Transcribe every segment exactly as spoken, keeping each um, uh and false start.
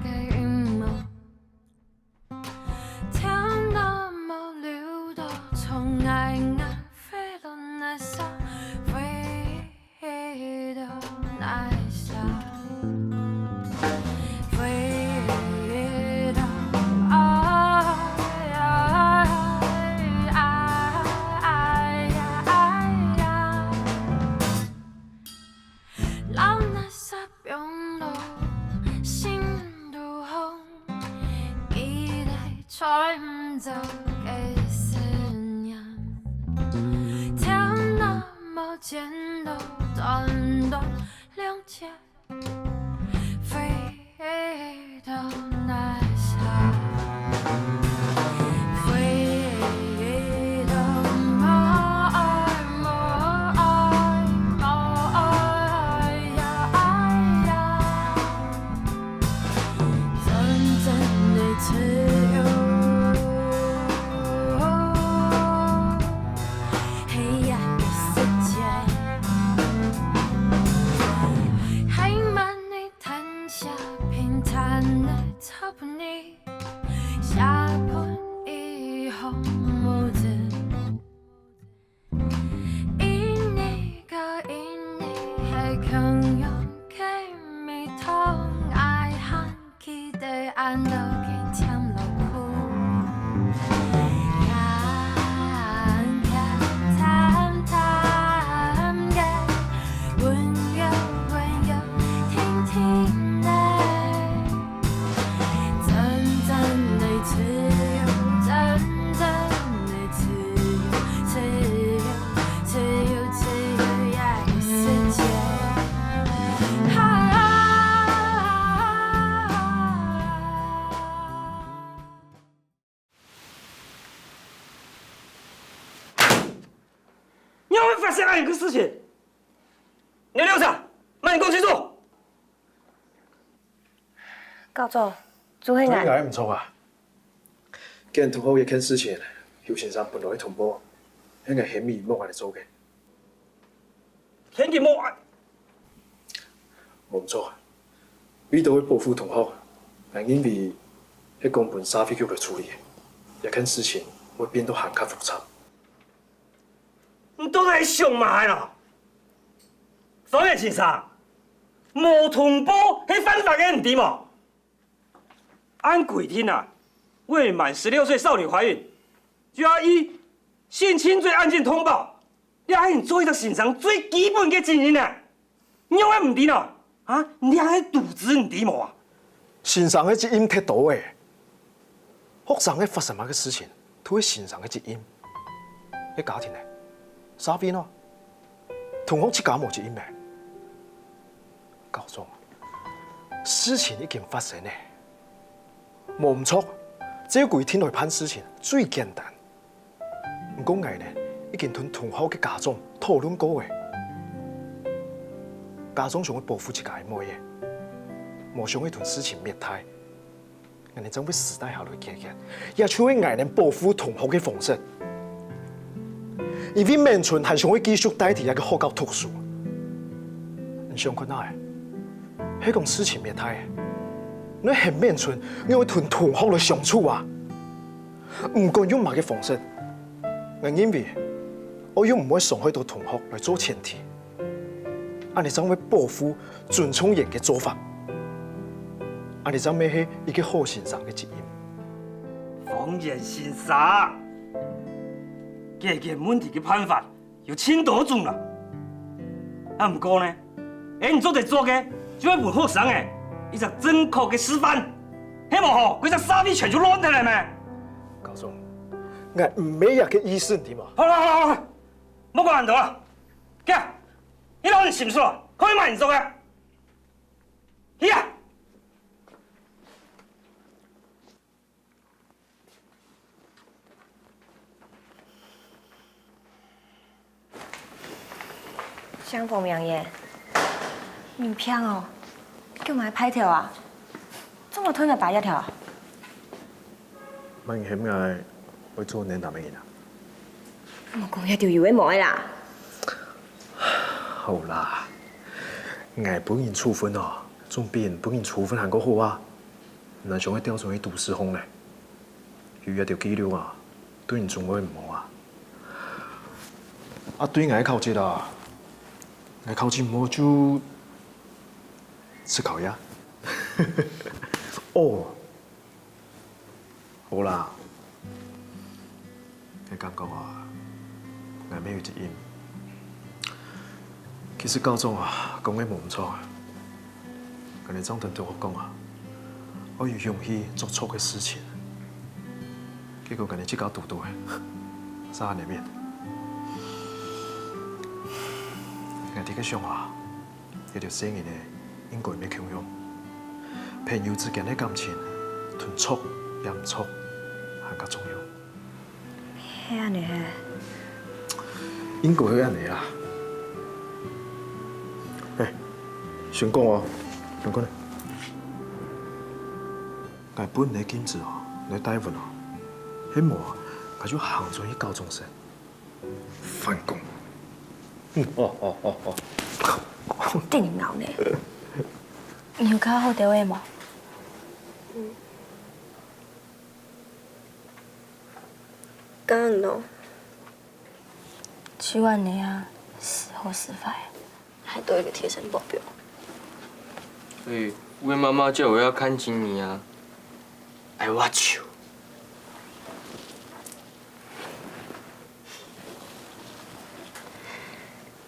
个阴谋，天都没留到，从爱爱飞到那啥，回到那啥，回到爱爱爱爱呀。 老那啥冰冻，心都红，一代吹不走个思念。天那么尖的短短两截，飞到那下，飞到。 仰會發生恁樣个事情？你兩儕，慢點講清楚！教授，就係𠊎。就係𠊎毋著啊！ 見同學一件事情，劉先生本來个通報，係𠊎喊佢莫恁樣做个。喊佢莫恁……無毋著，為著愛保護同學，𠊎認為係講分社會局來處理，這件事情會變到還較複雜。你到底想麼个啦？方圓先生，無通報係犯法个，你知無？ 按規定啊，未滿十六歲少女懷孕，就愛以性侵罪案件通報，這係你做一隻先生最基本个責任啊！你仰會毋知呢？啊，你這係瀆職，你知無啊？先生个責任忒多咧，學生个發生麼个事情，都係先生个責任。該家庭呢？社會呢？同學自家無責任咩？ 教授，事情已經發生咧，無毋著，照規定來辦事情最簡單。毋過𠊎呢，已經同同學个家長討論過咧。家長想愛保護自家个妹仔，無想愛同事情搣大。 𠊎等正會私底下來解決，也就係𠊎等保護同學个方式。因為明春還想愛繼續戴在這个學校讀書。你想看哪仔？係講事情搣大，你喊明春愛同同學來相處啊？毋管用麼个方式，𠊎認為愛用毋會傷害到同學來做前提。 恁樣正會保護、尊重人个做法。恁樣正乜係一個好先生个責任。方圓先生，解決問題个辦法有盡多種啦。啊，毋過呢，欸，你做得做个，就係分學生仔一隻正確个示範，係無吼？歸隻社會全就亂忒了咩？教授，𠊎毋係這個意思，你知無？好了好了好了，莫管恁多啊！ 去啊！你老人心事啊，看你麼人做个！去啊！相公明爺，你病哦，叫麼个派頭啊？做麼个吞个白一條啊？麼人喊𠊎會做恁難个人啊？莫講這兜有个無个啦！ 好啦，𠊎分人處分哦，總比分人處分還過好啊！毋然想愛調轉去都市項呢？有這條記錄啊，對你總會毋好啊。啊，對𠊎考績啊，𠊎考績毋好就食烤鴨。哦，好啦。 𠊎感覺啊，𠊎乜有責任。其實校長啊，講个無毋著啊。𠊎等正同同學講啊，愛有勇氣做錯个事情。結果𠊎等自家堵堵个，煞恁樣面。𠊎在該想啊，這條細人仔應該乜共樣。朋友之間个感情，同著也毋著，還較重要。 係恁樣係。應該係恁樣啊。欸，先講哦，先講。𠊎分你个禁止哦，你愛帶穩哦。係無啊，𠊎就行轉去校長室。反攻。嗯，哦，哦，哦，哦。頂腦呢。你有較好兜仔無？ 敢呢？就恁樣啊，時好時壞。還多一個貼身保鏢。欸，魏媽媽叫我要看緊你啊。I watch you。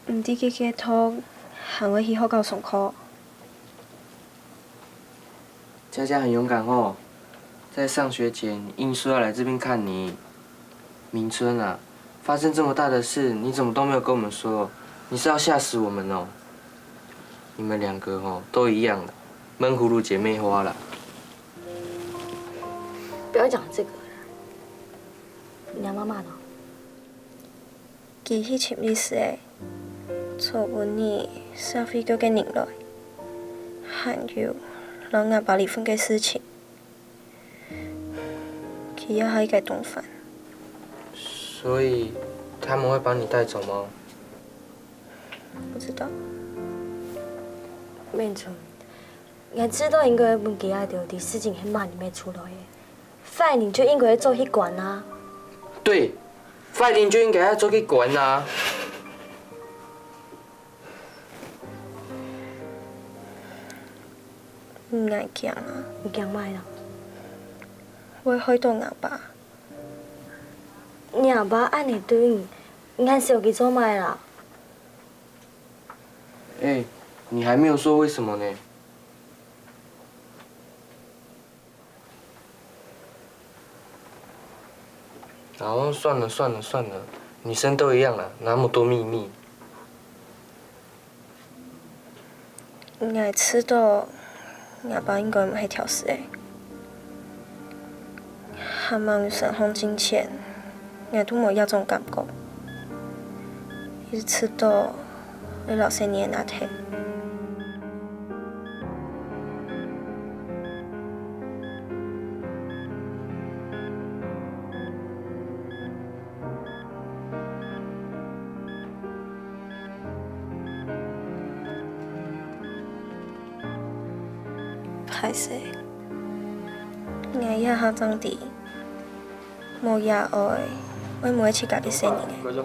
毋知佢个讀還會去學校上課。 佳佳很勇敢哦，在上學前硬說要來這邊看你。明春啊，發生這麼大的事，你怎麼都沒有跟我們說？你是要嚇死我們哦？你們兩個哦，都一樣的，悶葫蘆姐妹花啦。不要講這個了，你的媽媽呢？ 佢去尋律師了，昨晡日社會局个人來，還有摎𠊎爸離婚个事情，佢也係一個動犯。所以他們會把你帶走嗎？不知道。明春，𠊎知道應該分佢兜知事情係麼人做出來个。 壞人就應該做去關啊。對，壞人就應該要做去關啊。𠊎驚啊。你驚麼个啊？會害到𠊎爸。你阿爸恁樣對你，你還笑佢做麼个啦？欸，你還沒有說為什麼呢。 哦，算了算了算了，女生都一樣啦，那麼多秘密。𠊎知道，𠊎爸應該毋係挑事个。 還吂有身項進前，𠊎都無這種感覺，一直直到愛摎細人仔拿忒。歹勢，𠊎這下正知，無爺哀，會毋會自家个細人仔。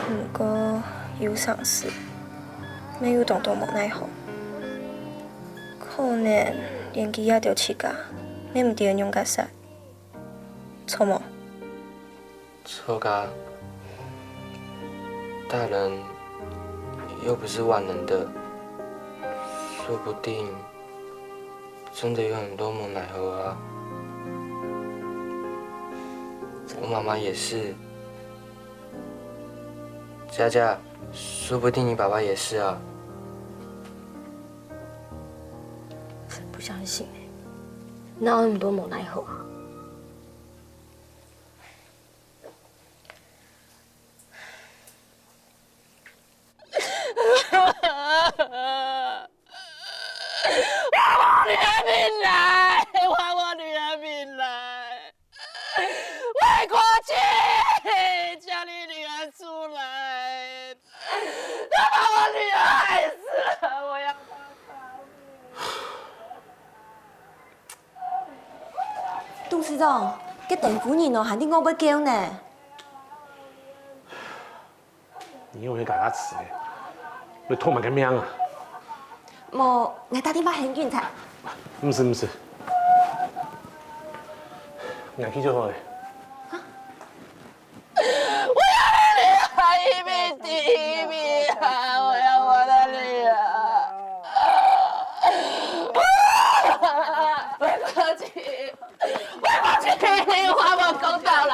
毋過有成時，乜有當多無奈何。可能連佢這兜自家，乜毋知愛仰結煞，著無？ 著啊，大人又不是萬能的，說不定真的有很多無奈何啊。我媽媽也是，佳佳，說不定你爸爸也是啊。才不相信呢，哪有那麼多無奈何啊？ 還我女兒命來！還我女兒命來！壞科技！叫你女兒出來！他把我女兒害死了！我要她報復！市長，該丁夫人哦，還在外背噭呢。你又去搞他吃的，會拖慢个命啊！無，𠊎打電話喊警察。毋使毋使，𠊎去就好了。 我要你的女兒一名第一名啊！我要我的女兒！不要去！不要去！還我公道來！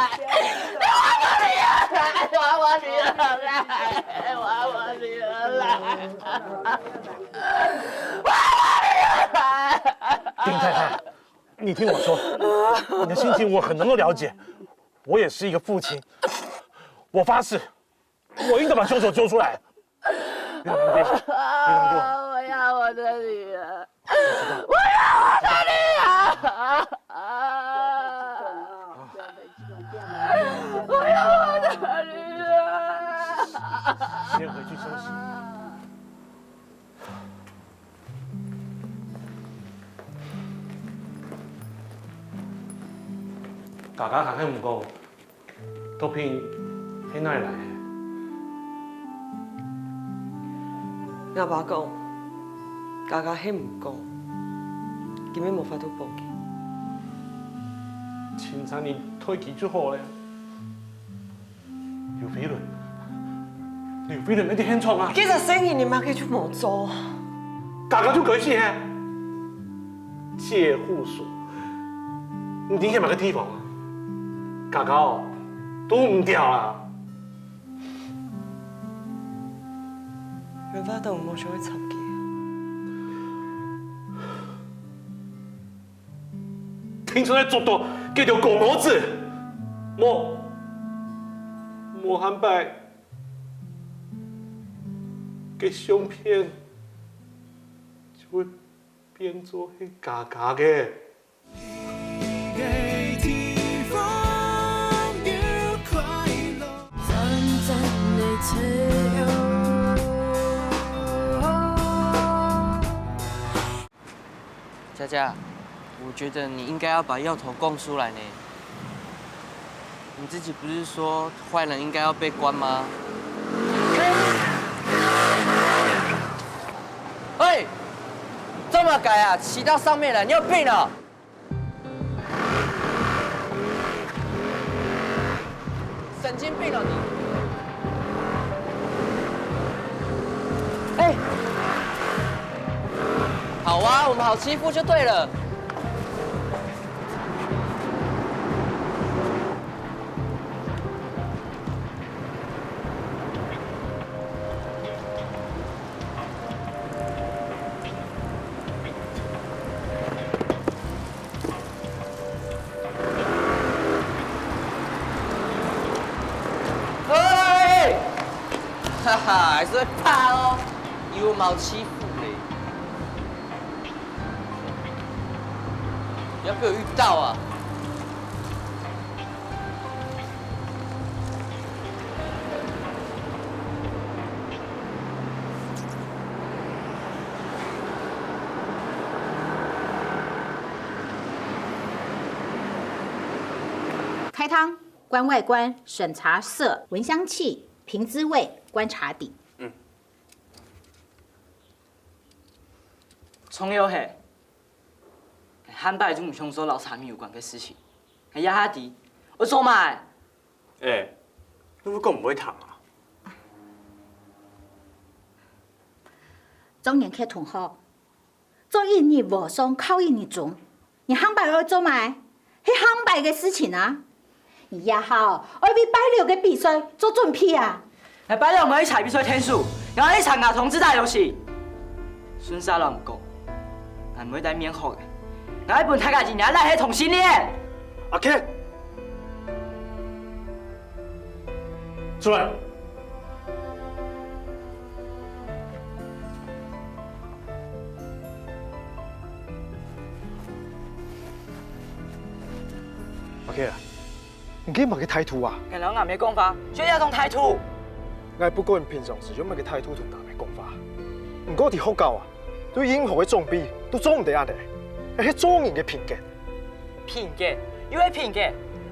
還我女兒來！還我女兒來！還我女兒來！還我女兒來！丁太太，你听我说，你的心情我很能够了解。 我也是一个父亲，我发誓，我一定把凶手揪出来。别难过，别难过。我要我的女儿，我要我的女儿，我要我的女儿。先回去休息。 家家還喊毋講，毒品係哪來个？吾爸講，家家喊毋講，根本無法度報警。清查你推佢就好了。 劉飛倫，劉飛倫，你在現場啊？該隻細人你麼个就無做？家家就該死嘿！戒護所，你定在麼个地方啊？家家哦，堵毋著啊！人話都無想愛插佢。 聽出來捉到該條狗毛子，無，無下擺，該相片就會變做係家家个。 佳佳，我覺得你應該要把藥頭供出來呢。你自己不是說壞人應該要被關嗎？喂，這麼矮啊，騎到上面了，你有病啊！ 神經病哦你！哎，好啊，我們好欺負就對了。 嘿！哈哈，還是會怕哦，以為我們好欺負嘞。不要被我遇到啊！ 開湯、觀外觀、審查社、聞香氣、憑滋味、觀察底。嗯。重要係，下擺就毋想做摎茶米有關个事情。𠊎這下知，愛做麼个？ 哎，你會講毋會聽啊？中元節同學，做一日和尚敲一日鐘，你下擺愛做麼个？係下擺个事情啊！你這下愛為拜六个比賽做準備啊！𠊎拜六毋愛去參比賽𢯭手，𠊎愛去參加同志打遊戲。順續摎你講，𠊎毋會戴面殼个，𠊎愛分大家知𠊎哪係同性戀。阿Ken， 出來！阿Ken啊，你這麼个態度啊？𠊎摎阿姆講話，就愛用態度。𠊎不管你平常時用麼个態度同阿姆講話，毋過在學校啊，對任何个長輩都做毋得恁仔，這係做人个品格。品格？又係品格，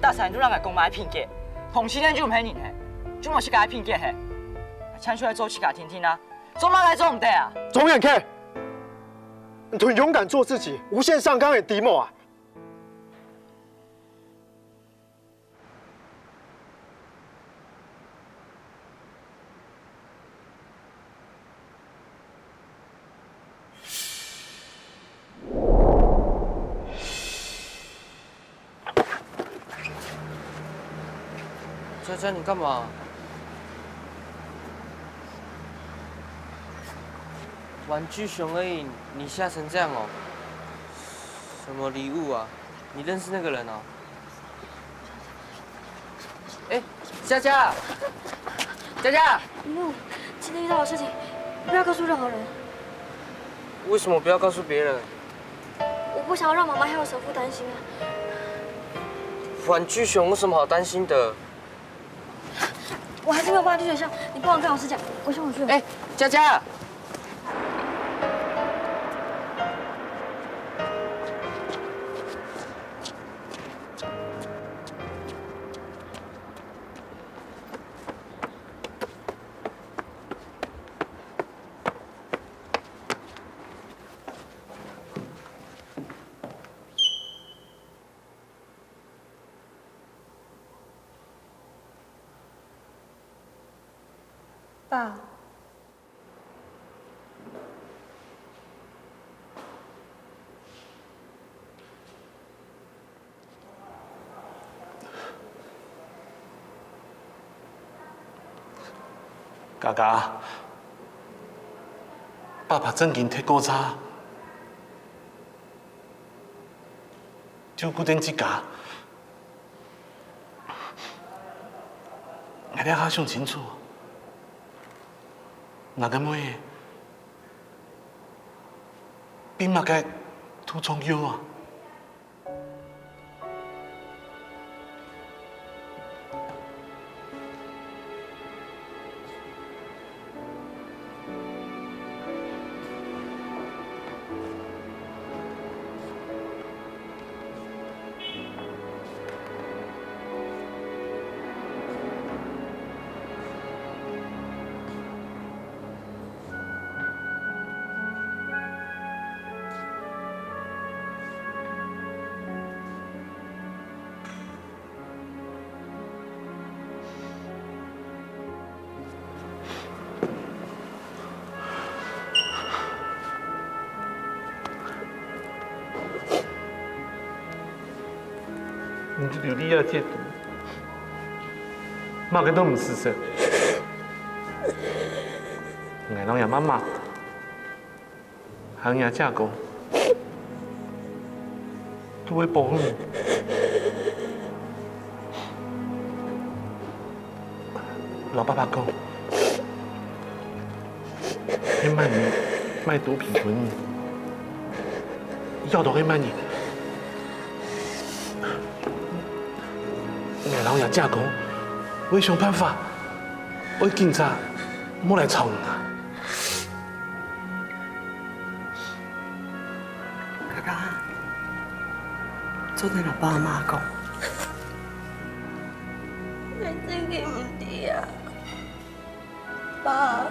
打三頓人个公媽係品格，同性戀就毋係人係，就無自家个品格係。親像愛做自家定定啊，做麼个做毋得啊？鍾遠克，你同勇敢做自己，無限上綱个題目啊！ 佳佳，你幹嘛？玩具熊而已，你嚇成這樣哦？什麼禮物啊？你認識那個人哦？哎，佳佳，佳佳，一路，今天遇到的事情，不要告訴任何人。為什麼不要告訴別人？我不想要讓媽媽還有神父擔心啊。玩具熊有什麼好擔心的？我還是沒有辦法去學校，你不妨跟老師講，我先回去了。哎，佳佳。 爸。 佳佳，爸爸正經忒過早，照顧等自家。𠊎這下想清楚，𠊎个妹仔變麼个都重要啊！ 你就留在這肚，麼个都毋使說。𠊎摎若媽媽，還有若姐公，都會保護你。 摎爸爸講，該麼人賣毒品分你，要到該麼人，𠊎摎若姐公會想辦法，愛警察莫來吵你啊。 佳佳，做得摎爸媽講。𠊎真个毋知啊。爸，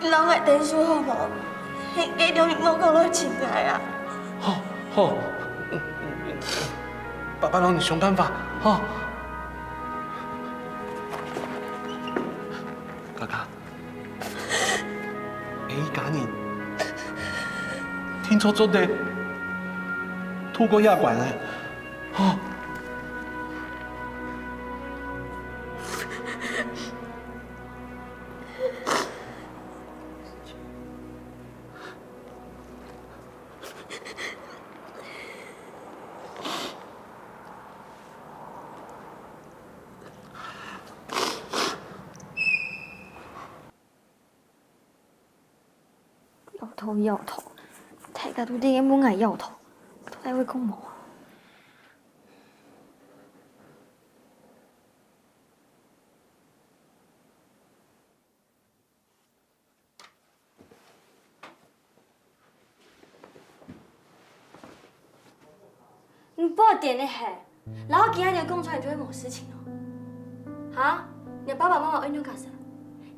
你摎𠊎𢯭手好無？你該兩日莫過來尋𠊎啊。好，好，爸爸摎你想辦法，好。佳佳， 𠊎一家人，定著做得渡過這關个，吼！ 搖頭搖頭，大家都在該問𠊎搖頭，到底會講無啊？ 你八點了嘿，然後佢一定講出來就會無事情哦。哈？你爸爸媽媽愛仰結煞？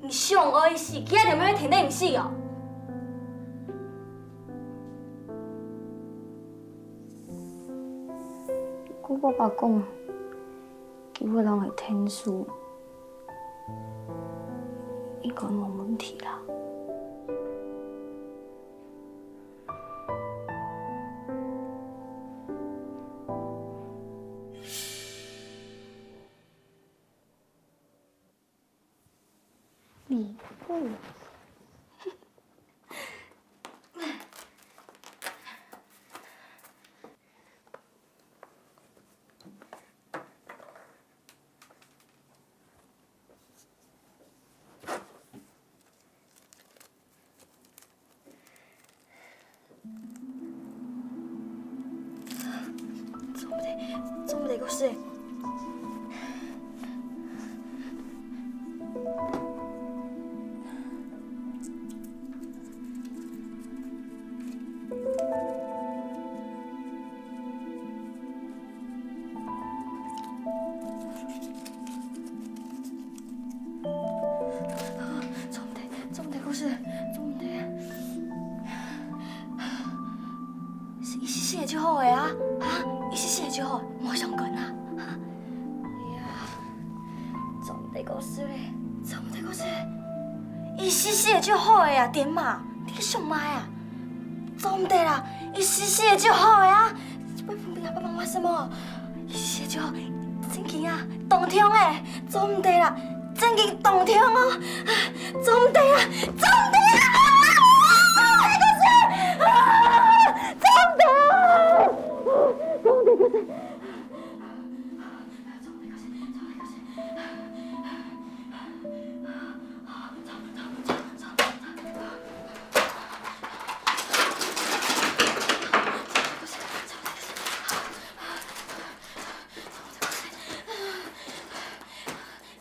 你想愛死，佢一定會天天死哦。我爸爸講，佢會讓我聽書，應該無問題啦。 做毋得，做毋得，故事。 做毋得，做毋得，故事，做毋得。係一息息仔就好个啊，啊，一息息仔就好，莫傷肝啊。哎呀，做毋得，故事咧，做毋得，故事。一息息仔就好个啊，點嘛，你想麼个啊？做毋得啦，一息息仔就好个啊，會分別人幫忙麼个？ 一息就正經啊，當痛欸，做毋得啦，正經當痛哦，做毋得啦，做毋得啦，啊，做毋得，做毋得，做毋得，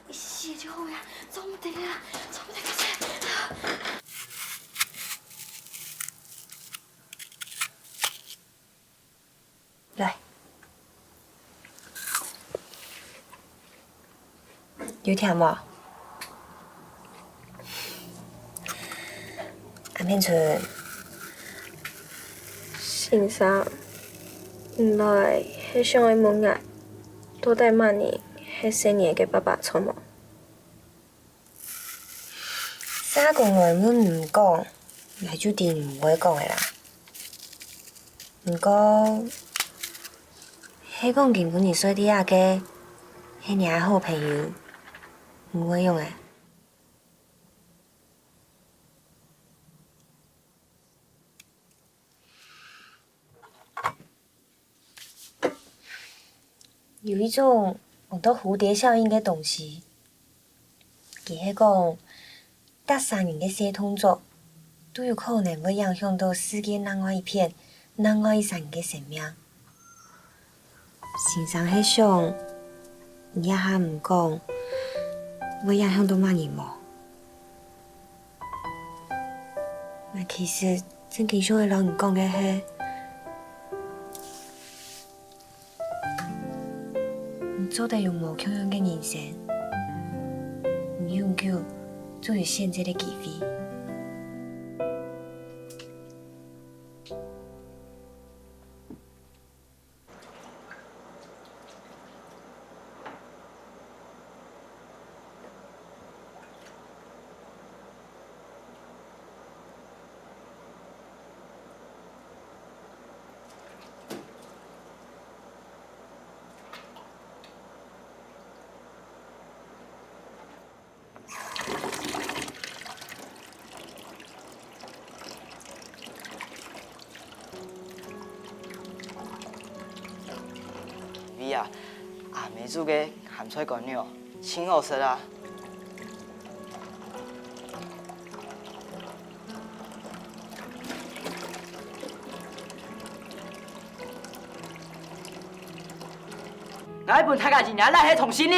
一息就好呀，做毋得啊，做毋得，快些！來。 有忝無？阿明春，先生，你來係想愛問𠊎，到底麼人係細人个爸爸著無？ 社工來問毋講，𠊎就知你毋會講个啦。毋過，係講今晡日睡在這个，係若个好朋友，你會仰仔？ 有一種安到蝴蝶效應个東西，佢係講，逐儕人个細動作，都有可能會影響到世界另外一片、另外一儕人个生命。先生係想，你這下毋講，會影響到麼人無？ 𠊎其實正經想愛摎你講个係，你做得有無共樣个人生，你永久做有選擇个機會。 喂啊，阿姆煮个鹹菜乾肉，盡好食啊！ 𠊎分大家知你倈仔係同性戀！ 你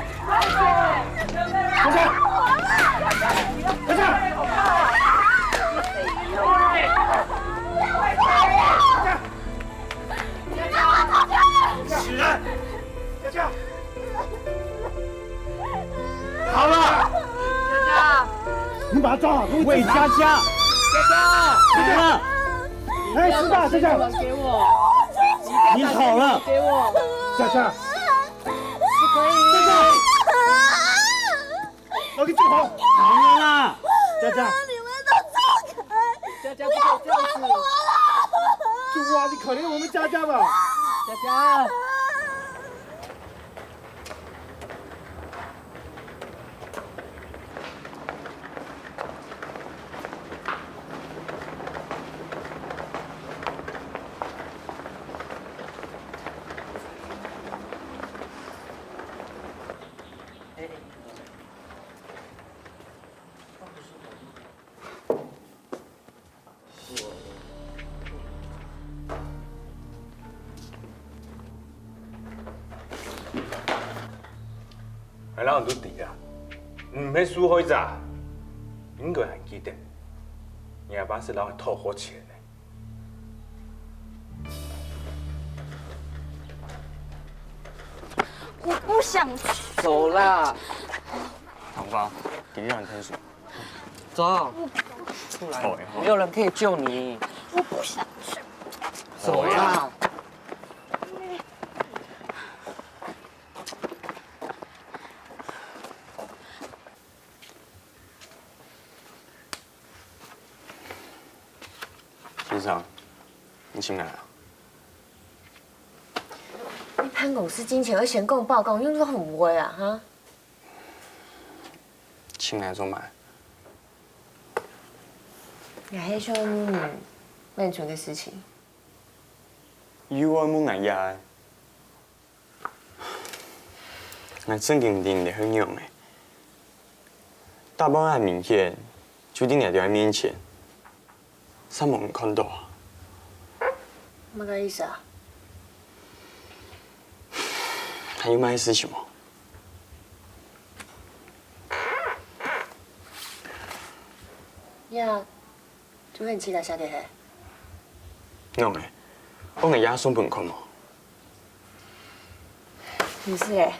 佳佳，佳佳，佳佳，起来，佳佳，好了，佳佳，你把他抓好，给我喂，佳佳，佳佳，好了，哎，是吧，佳佳？还给我，你好了，给我，佳佳，不可以，佳佳。 我给救好。好了啦，佳佳。你们都走开！佳佳，不可以这样子。救我啊！你可怜我们佳佳吧。佳佳。𠊎摎你都知啊，你毋係受害者，應該還記得，你阿爸係摎𠊎討過錢个。我不想去。走啦！阳光，你让你看书。走。不来，没有人可以救你。我不想去。走啦！先生，你請來啊？你辦公室進前愛先講報告，你都很會啊，哈？請來做麼？𠊎係想問你孟春个事情。又愛問𠊎呀？ 𠊎正經毋知你係仰仔，打扮恁明顯，就在𠊎兜面前，煞無人看著啊？麼个意思啊？還有麼个事情無？呀，就係你自家寫个係？仰仔，𠊎个也送分你看無？ 毋係咧，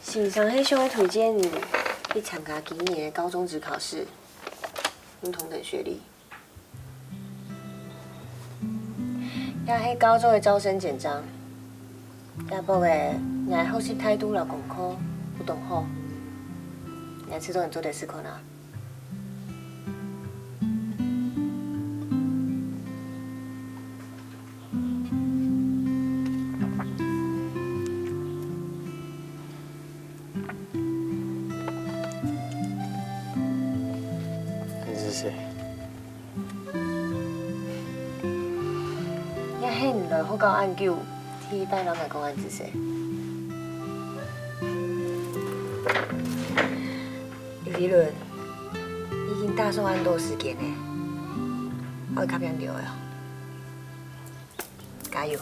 先生係想愛推薦你去參加今年个高中職考試，用同等學歷。這係高中个招生簡章，這簿仔𠊎學習態度摎功課有當好，𠊎試著你做得試看啊。 你係誰？這係你來學校恁久，第一擺摎𠊎講恁仔細。李飛倫，你已經打掃恁多時間咧，愛較拚點哦。加油！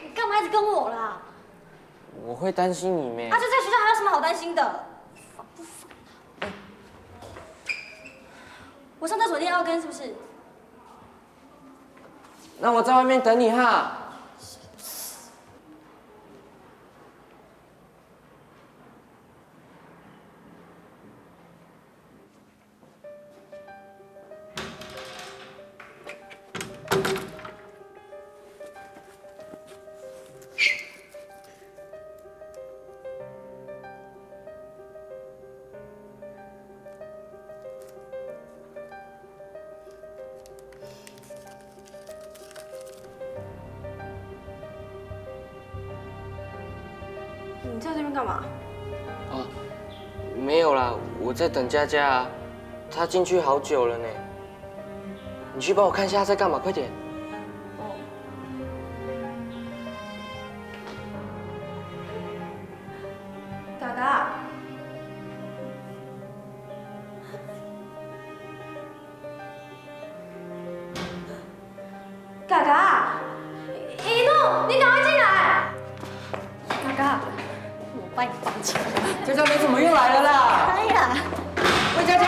你幹嘛一直跟我啦？我會擔心你咩？啊，就在學校還有什麼好擔心的？煩不煩？我上廁所一定要跟，是不是？那我在外面等你哈。你在这边干嘛？哦，没有啦，我在等佳佳啊，她进去好久了呢。你去帮我看一下她在干嘛，快点。哦。嘎嘎。 嘎嘎，一诺，你赶快进来！嘎嘎，我帮你付钱。佳佳，你怎么又来了啦？哎呀，喂，佳佳！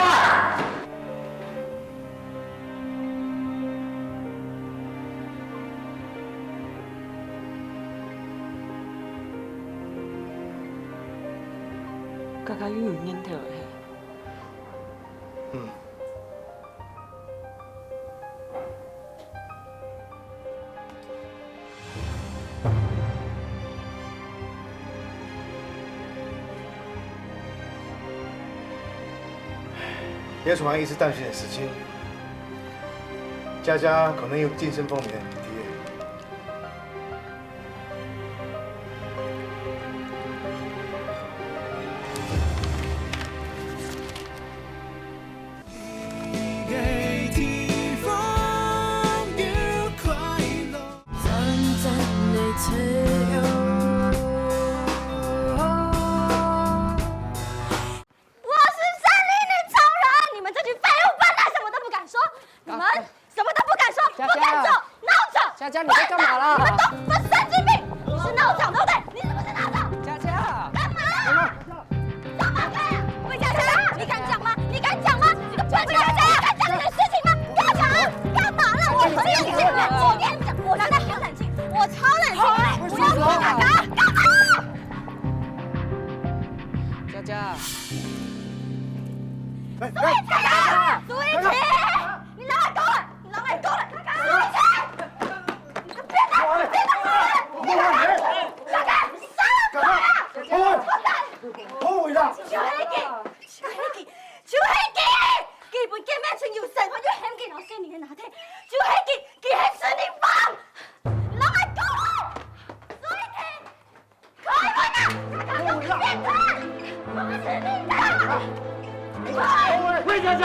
嘎嘎又有念头了嘿。嗯。也充满一丝担心的事情，佳佳可能有精神方面的问题。 我是森林里超人，你们这群废物笨蛋什么都不敢说。你在干嘛啦？你们都，你们神经病！你是脑涨对不对？你是不是脑涨？佳佳，干嘛？干嘛？喂，佳佳，你敢讲吗？你敢讲吗？你敢讲？你敢讲你的事情吗？干嘛？干嘛了？我很冷静的，我跟你讲，我现在很冷静，我超冷静的。我要跟你讲，干嘛？佳佳，苏一奇，苏一奇，你拿来给我！ 你拿来过来！苏一奇！你别打！别打！别打！你杀了我！臭黑鬼！臭黑鬼！臭黑鬼！佢分見面前有身份又喊佢老細名个拿鐵，臭黑鬼！佢係神經病！你拿來過來！蘇一奇！ 喂，佳佳！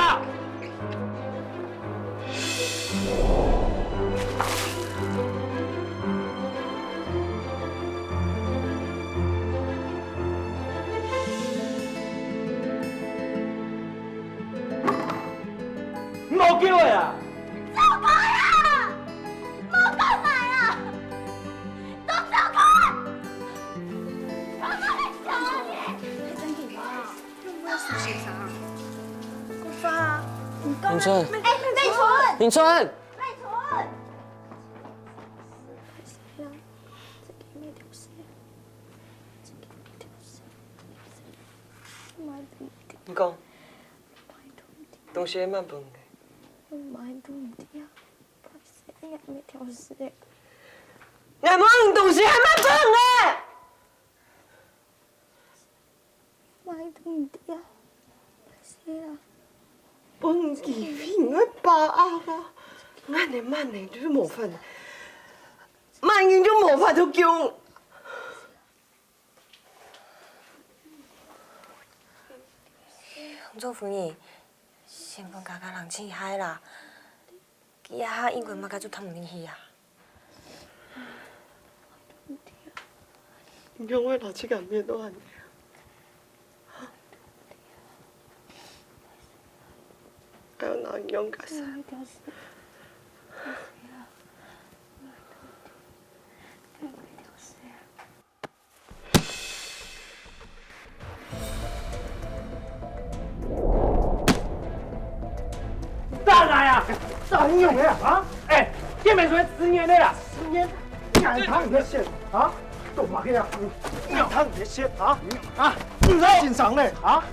你無救个啊！走開啊！莫過來啊！ 動手看！你真的嗎？又不會輸先生啊？我發啊！你剛才，明春，明春，明春！你講，東西慢分你。 𠊎無東西還慢分你！買東西啊，係啊。分機會𠊎把握啊！恁樣慢呢就無法，慢人就無法度救。 做夫人，先分佳佳冷靜一下啦。佢這下應該麼个就聽毋進去啊。你仰會拿自家面對恁樣啊？還有拿你仰个事？ 打哪呀？打你用的啊？哎，店面出来十年的啦。十年？你还淌你的血啊？做嘛个呀？你还淌你的血啊？啊？你在紧张嘞啊？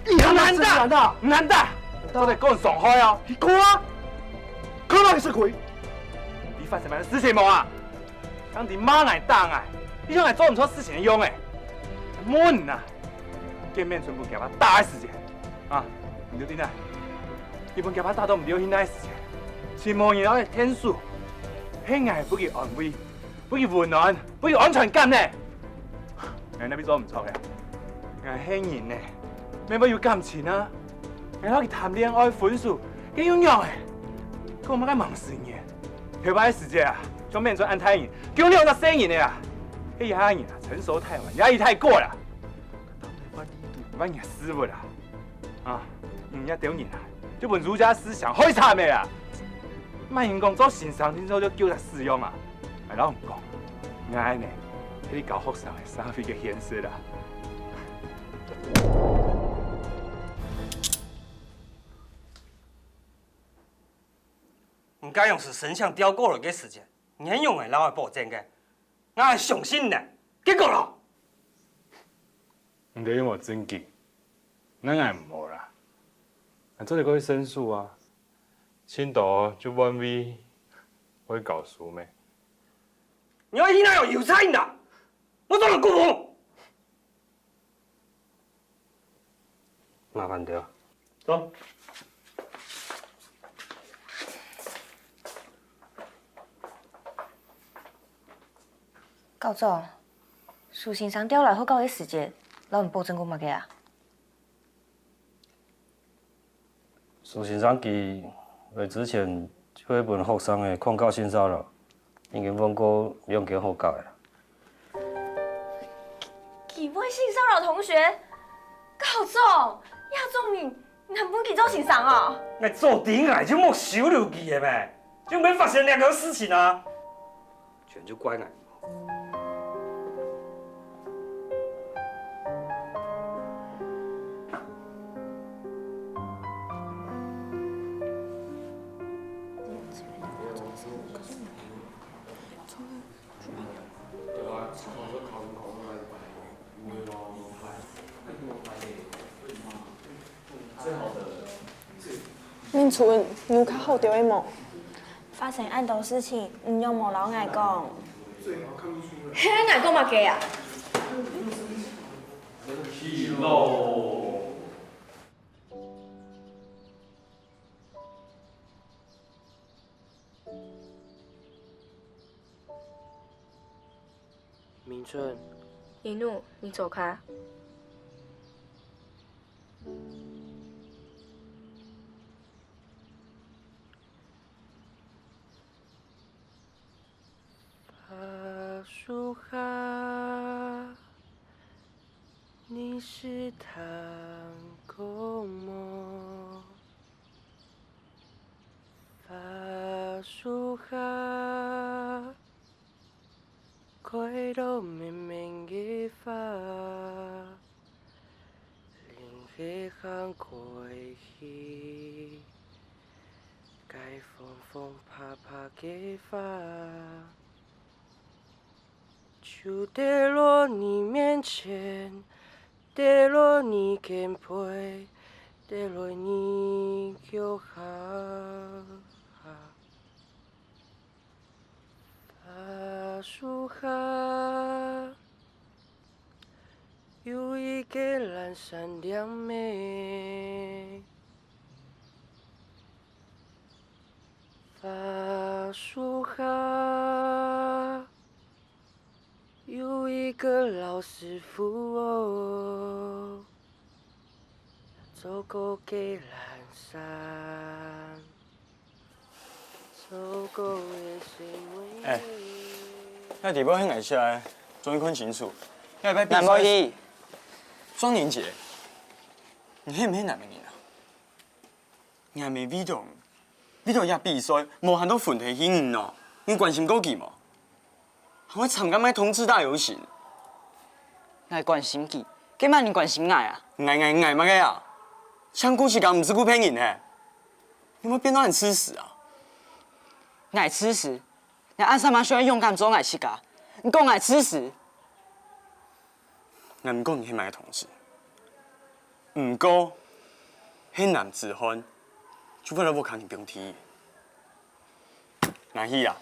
你很难打，难打，都在跟我爽嗨啊！你哭啊？看到你是鬼？你发生么事情无啊？ 當你罵𠊎打𠊎，你像𠊎做毋著事情个樣仔。問啊，見面全部佢爸打个時節，啊，你就定啊，佢分佢爸打到毋知去哪个時節，全無人愛𢯭手，係𠊎分佢安慰，分佢溫暖，分佢安全感呢。𠊎哪位做毋著个？𠊎係人呢，乜會有感情啊！𠊎摎佢談戀愛分手，該又仰仔？講麼个吂承認？ 頭擺个時節啊，像面前恁大人，叫你有隻細人仔啊！該一下人啊，成熟太晚，壓力太過啦。萬年事物啊，啊，你這兜人啊，就分儒家思想害慘个啦！麼人講做先生定著就救隻死樣啊？𠊎摎你講，𠊎呢，係你教學生个社會个現實啦。 你該央時神像吊過來个時節，你係仰仔摎𠊎保證个？𠊎相信呢，結果咯？你兜有無證據？那𠊎無啦。𠊎做得過去申訴啊，盡多就換位會教書咩？你愛去哪有油菜呢？我做人顧風。 麻煩你啊。走。校長，蘇先生調來學校个時節，摎你保證過麼个啊？ 蘇先生佢來之前就係分學生仔控告性騷擾，已經換過兩間學校了。佢會性騷擾同學？校長，這種人，你還分佢做先生哦？𠊎早知𠊎就莫收留佢了咩，就毋會發生這個事情啊！全就怪𠊎。明春，你有較好兜仔無？發生恁多事情，你仰無摎𠊎講？係𠊎講麼个啊？明春，一奴，你坐下。 花樹下，你識聽講無？花樹下，開到綿綿个花，零星行過去，該紅紅白白个花。 就跌落你面前，跌落你肩背，跌落你腳下。花樹下，有一個懶散靚妹。 花樹下，有一個老師傅哦，做過个懶散，做過个細妹。哎，該底背係𠊎寫个，終於看清楚。下禮拜比賽。難過去。莊連杰，你係毋係𠊎个人啊？ 𠊎乜為著，為著這比賽，無閒到分佢去呢哦，你關心過佢無？還會參加麼个同志大遊行？𠊎關心佢，該麼人關心𠊎啊？𠊎𠊎𠊎麼个啊？像顧自家毋知顧別人嘿！你莫變到恁自私啊！𠊎自私？𠊎恁少嘛需要勇敢做𠊎自家，你講𠊎自私？ 𠊎毋講你係麼个同志，毋過係男子漢，就會來屋下人放地。𠊎去啊！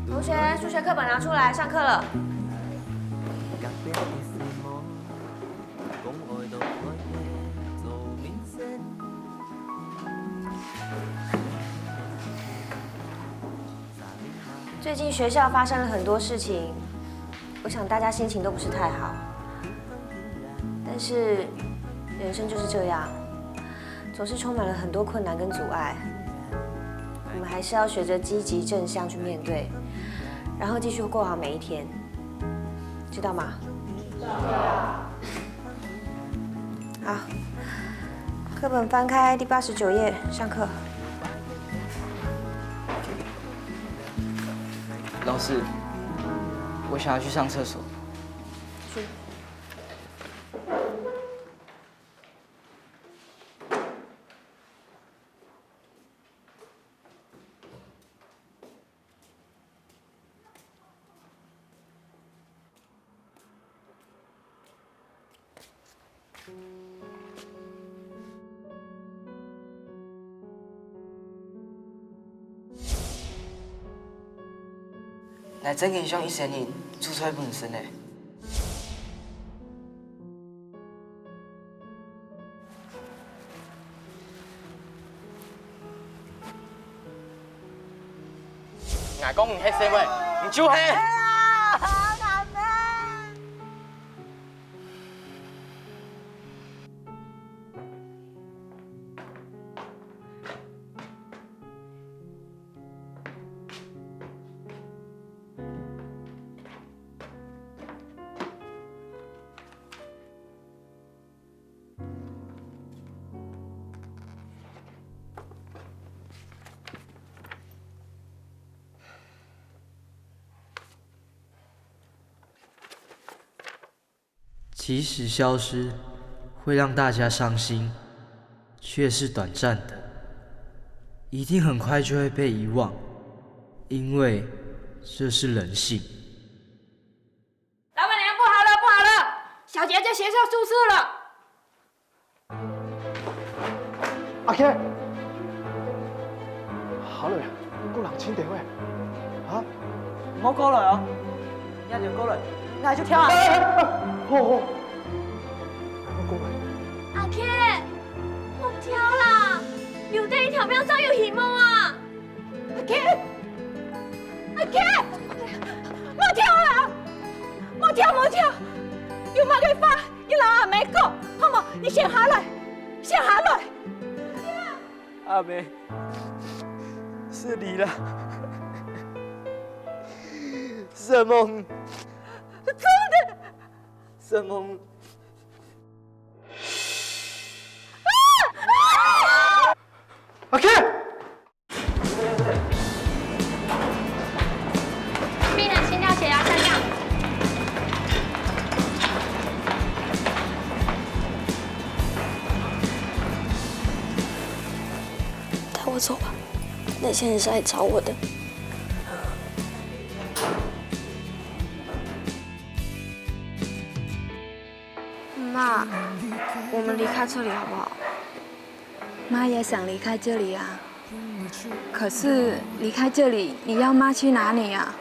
同學，數學課本拿出來，上課了。 最近學校發生了很多事情，我想大家心情都不是太好。但是人生就是這樣，總是充滿了很多困難跟阻礙。我們還是要學著積極正向去面對，然後繼續過好每一天。知道吗？知道。好，课本翻开第八十九页，上课。老师，我想要去上厕所。去。 𠊎正經想一生人注冊本身呢。 𠊎講你係細妹，你就係。即使消失会让大家伤心，却是短暂的，一定很快就会被遗忘，因为这是人性。老板娘，不好了，不好了，小杰在学校出事了。 阿K，好了呀，你个人真得喂，啊？莫過來啊！你還過來，𠊎就跳啊！好好，莫過來。阿K，莫跳啦，留等一條命正有希望啊！阿K，阿K，莫跳啦，莫跳莫跳，有麼个話你摎阿姆講，好無？你先下來，先下來。 阿姆，是你啦。什麼？什麼？阿K，病人心跳血压下降。带我走吧，那些人是来找我的。妈，我们离开这里好不好？妈也想离开这里啊，可是离开这里，你要妈去哪里啊？